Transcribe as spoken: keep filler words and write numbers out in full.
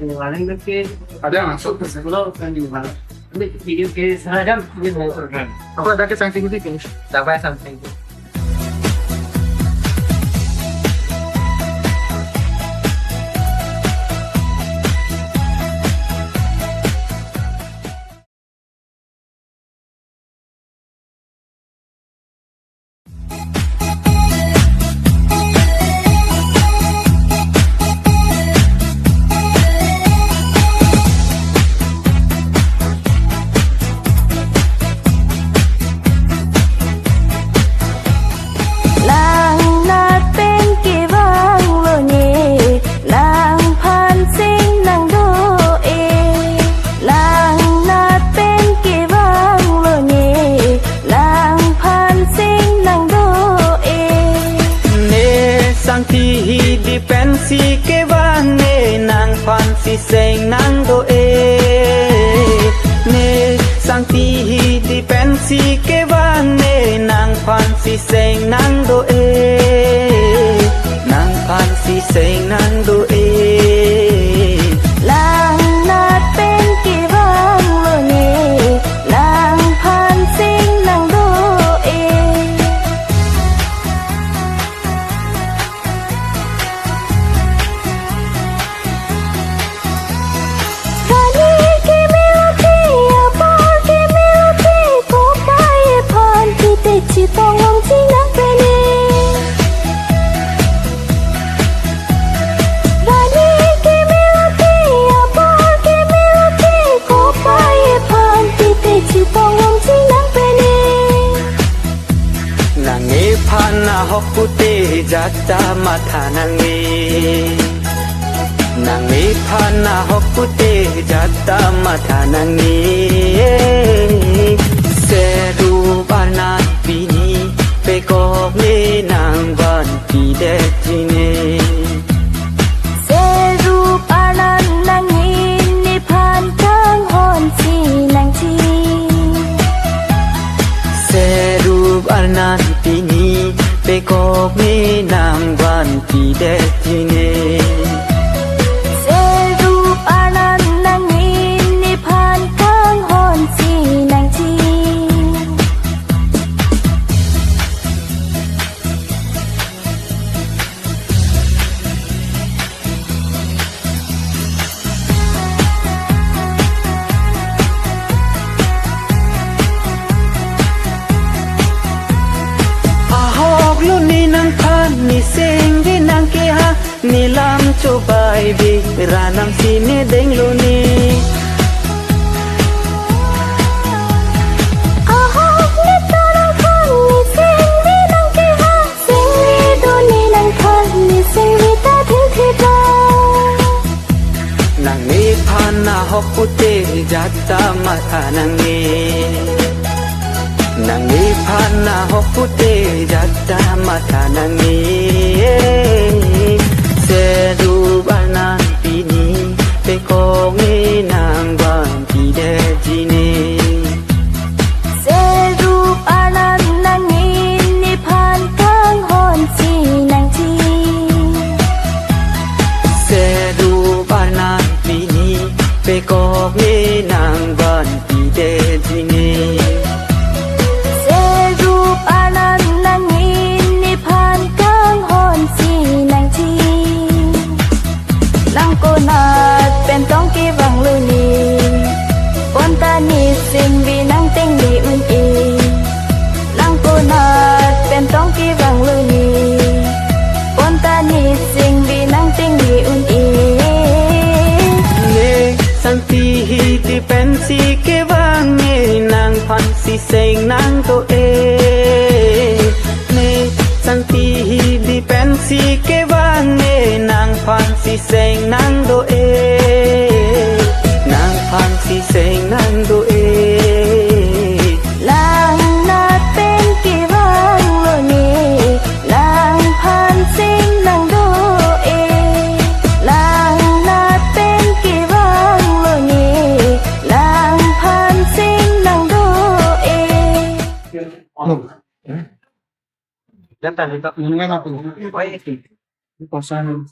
Warning ke ada masuk ke sekolah kan di mana? Ini video ke seragam ini mau program. Apa ada ke something itu? Dapat something. Nang nat pen kevang lo ne, nangphan seng nang do-e. Nang nat pen kevang lo ne, nangphan seng nang do-e. Ne Sangti Hidi pensi kevang ne, nangphan si seng nang do-e. Ne Sangti Hidi pensi kevang ne, nangphan si seng nang do-e. Nangphan si seng nang do-e. Nang nat pen kevang lo ne, nangphan seng nang do-e. Kani keme lo te, apor keme lo te, kopai aphan pite chetong longji nang pen ne. Kani keme lo te, apor keme lo te, kopai aphan pite chetong longji nang pen ne. Nangphan ahok pute jat ta matha nangne. Nangphan ahok pute jat ta matha nangne. Serup arnat pini pekok ne, nangvan pidetji ne. Serup arnat nangin nephan kanghon si nangji. Serup arnat pini pekok ne, nangvan pidetji ne. Serup arnat nangin nephan kanghon si nangji. Ahok lo ne nangphan, ne seng ve nang keha, ne lam chobai ve, ranam si ne deng lo ne. Ahok ne ta nangphan, ne seng ve nang keha, seng ve do ne nangphan, ne seng ve ta thil thil ta. Nangnephan ahok pute jat ta matha nangne. Nangnephan ahok pute jat ta matha nangne. Serup arnat pini pekok ne, nangvan pidetji ne. Serup arnat nangin nephan kanghon si nangji. Serup arnat pini pekok ne, nangvan pidetji ne. Serup arnat nangin nephan kanghon si nangji. Langkonat pen tong kevang lo ne, bonta ne seng ve nang tengli un-e. Langkonat pen tong kevang lo ne, bonta ne seng ve nang tengli un-e. Ne Sangti Hidi pensi kevang ne, nangphan si seng nang do-e. Ne Sangti Hidi pensi kevang ne, nangphan si seng nang do-e. Nangphan si seng nang do-e. Langnat pen kevang lo ne, nangphan seng nang do-e. Langnat pen kevang lo ne, nangphan seng nang do-e. Data data. Koson,